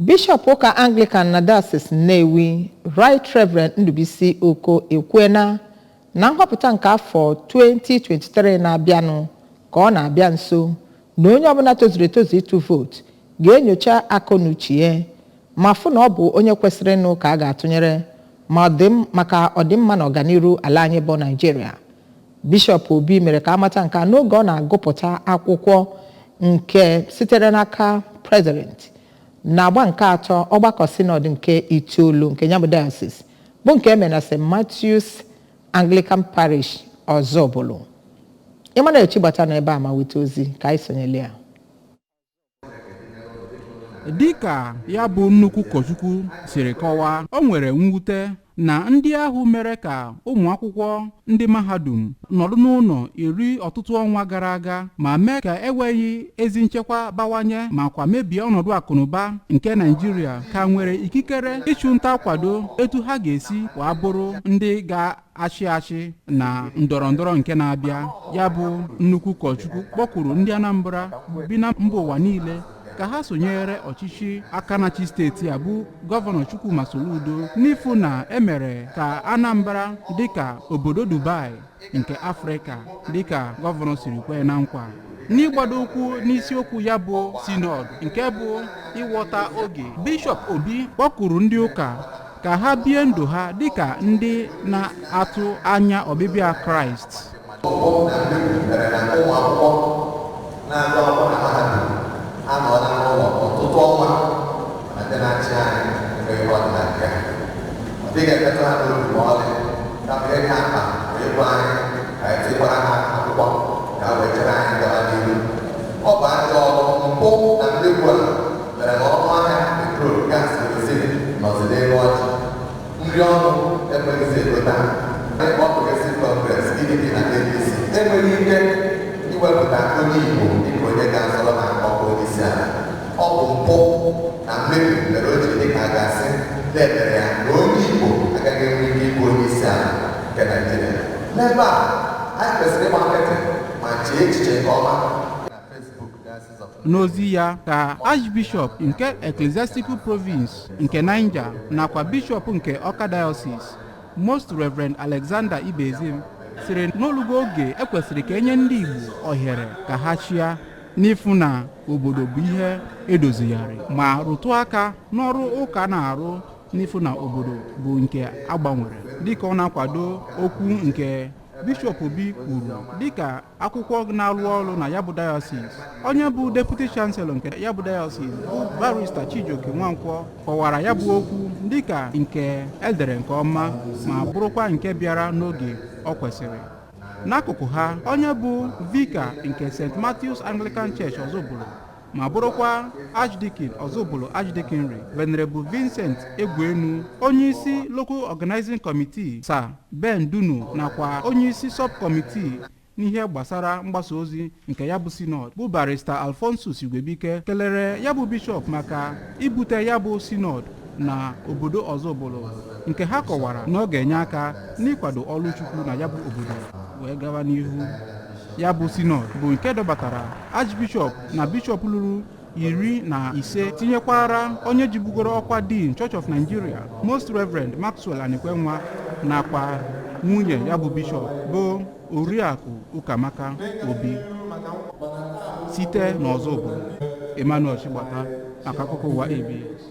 Bishọp ụka Anglican na Diocese Nnewi, Right Reverend Ndubuisi Oko, ekwuena na nhọpụta nke afọ 2023 na-abịanụ ka ọ na-abịa nso, na onye ọbụla tozuru etozu ịtụ vootu ga-enyocha akọ na uche ya ma fụ na ọ bụ onye kwesịrị ịnụ ka a ga-atụnyere ma ọ dị maka ọdịmma na ọganiru ala anyị bụ Naijiria. Bishọp Obi mere ka amata nke a n'oge ọ na-agụpụta akwụkwọ nke sitere n'aka President na-agba nke atọ ọgbakọ synod nke itoolu nke ya bụ diocese, bụ nke emere na St. Matthew's Anglican Parish, Ọzọbụlụ. Emmanuel Chigbata nọ ebe a ma weta ozi ka anyị sonyere ya. Dịka ya bụ nnukwu ụkọchukwu siri kọwaa, o nwere mwute na ndị ahụ mere ka ụmụ akwụkwọ ndị mahadum nọdụ n'ụlọ iri ọtụtụ ọnwa gara aga ma mee ka enweghị ezi nchekwa bawanye ma kwa mebie ọnọdụ akụnụba nke Naijiria, ka nwere ikikere ịchụ nta nkwado etu ha ga-esi wee bụrụ ndị ga-achị achị na ndọrọ ndọrọ nke na-abịa. Ya bụ nnukwu ụkọchukwu kpọkwuru ndị Anambra bi na mba ụwa niile ka ha sonyere ọchịchị aka na-achị steeti a bụ Gọvanọ Chukwuma Soludo n'ịfụ na emere ka Anambra dịka obodo Dubai nke Afrịka, dịka gọvanọ siri kwee na nkwa. N'ịgbado ụkwụ n'isiokwu ya bụ synod nke bụ ịghọta oge, Bishọp Obi kpọkuru ndị ụka ka ha bie ndụ ha dịka ndị na-atụ anya ọbịbịa Kraịst. Ụmụ na mmebi mere na ụmụ akwụkwọ na-agụ akwụkwọ na mahadum anọọla n'ụlọ ọtụtụ ọnwa, mana ndị na-achị anyị enweghị ihe ọdịna nke ha. Ọ dịghị emetụ ha n'obi ma ọlị, kama ihe dị ha mkpa bụ ịgwa anyị ka anyị tikwara ha akwụkwọ ka ha wee chere anyị gawa n'ihu. Ọ bụ ajọ ọrụ mpụ na mmegbu a mere na ọnụ ahịa petrol, gas, kerosene nọzi n'elu ọjị, nri ọnụ ekweghịzi egota. All Progressive Congress, PDP na APC enweghị ike iwepụta onye Igbo dịka onye ga-azọrọ ha ọkwa onye isi ala. Ọ bụ mpụ na mmebi mere o ji dị ka a ga-asị na emere ya na onye Igbo agaghị enwe ike ịbụ onye isi ala nke Naijiria. N'ebe a, anyị kwesịrị ịgba nkịtị ma chee echiche nke ọma na Facebook Diocese of N'ozi ya ka Archbishop nke Ecclesiastical Province nke Niger nakwa Bishọp nke Awka Diocese, Most Reverend Alexander Ibezim, sịrị n'olugo oge ekwesịrị ka enye ndị Igbo ohere ka ha chịa n'ịfụ na obodo bụ ihe edozigharị, ma rụtụ aka n'ọrụ ụka na-arụ n'ịfụ na obodo bụ nke agbanwere. Dịka ọ na-akwado okwu nke Bishọp Obi kwuru, dịka akwụkwọ na-arụ ọrụ na ya bụ diocese, onye bụ Deputy Chancellor nke ya bụ diocese bụ Barrister Chijioke Nwankwọ kọwara ya bụ okwu dịka nke edere nke ọma ma bụrụkwa nke bịara n'oge ọ kwesịrị. N'akụkụ ha, onye bụ Vicar nke St. Matthew's Anglican Church, Ọzụbụlụ, ma bụrụkwa Archdeacon Ọzụbụlụ Archdeaconry, Venerable Vincent Egwuenu, onyeisi Local Organizing Committee Sir Ben Dunu, nakwa onyeisi sub-committee n'ihe gbasara mgbasa ozi nke ya bụ synod bụ Barrister Alphonsus Igwebike, kelere ya bụ bishọp maka ibute ya bụ synod na obodo Ọzụbụlụ, nke ha kọwara na ọ ga-enye aka n'ịkwado ọrụ Chukwu na ya bụ obodo wee gawa n'ihu. Ya bụ synod bụ nke dọbatara archbishọp na bishọp lụrụ 15, tinyekwara onye jibugoro ọkwa Dean Church of Nigeria, Most Reverend Maxwell Anikwenwa, nakwa nwunye ya bụ bishọp bụ Oriakụ Ụkamaka Obi. Site n'Ọzụbụlụ, Emmanuel Chigbata maka akụkọ ụwa ABS.